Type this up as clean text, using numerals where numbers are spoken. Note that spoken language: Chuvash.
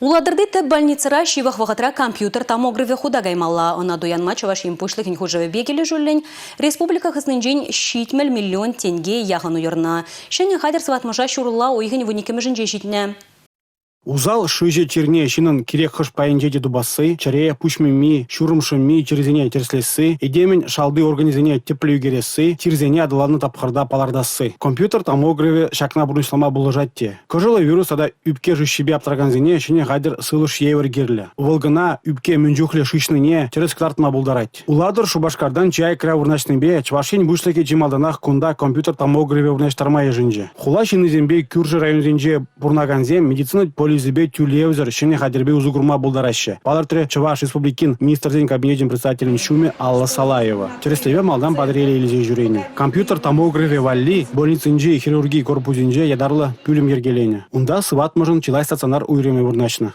Улатӑрти тӗп больницӑра ҫывӑх вӑхӑтра компьютер томографӗ хута каймалла. Ӑна туянма Чӑваш Ен Пуҫлӑхӗн хушӑвӗпе килӗшӳллӗн республика хыснинчен 70 миллион тенке яхӑн уйӑрнӑ. Ҫӗнӗ хатӗр сыватмӑша ҫурла уйӑхӗн вуниккӗмӗшӗнче ҫитнӗ. Усал шыҫӑ чирне ҫыннӑн кирек хӑш пайӗнче те тупасси, чӗре, пуҫ мими, ҫурӑм шӑмми чирӗсене тӗрӗслесси, этемӗн шалти органӗсене тӗплӗ ӳкересси, чирсене аталаннӑ тапхӑрта палӑртасси. Компьютер томографӗ ҫакна пурнӑҫлама пулӑшать те. Кӑшӑллӑ вирус тата ӳпке шыҫҫипе аптракансене ҫӗнӗ хатӗр сывлӑш евӗр кирлӗ. Вӑл кӑна ӳпке мӗн чухлӗ шыҫнине тӗрӗс кӑтартма пултарать. Улатӑр Шупашкартан чи аякра вырнаҫнипе Чӑваш Ен Пуҫлӑхӗ чи малтанах кунта компьютер томографӗ вырнаҫтарма йышӑнчӗ. Хула ҫыннисемпе кӳршӗ районсенче пурӑнакансем медицина полисӗпе тӳлевсӗр ҫӗнӗ хатӗрпе усӑ курма пултараҫҫӗ, палӑртрӗ Чӑваш Республикин Министрсен Кабинечӗн председателӗн ҫумӗ Алла Салаева. Тӗрӗслеве малтан Патӑрьеле илсе ҫӳренӗ. Компьютер томографӗ валли больницӑнчи хирурги корпусӗнче ятарлӑ пӳлӗм йӗркеленӗ. Унта сыватмӑшӑн чылай стационар уйрӑмӗ вырнаҫнӑ.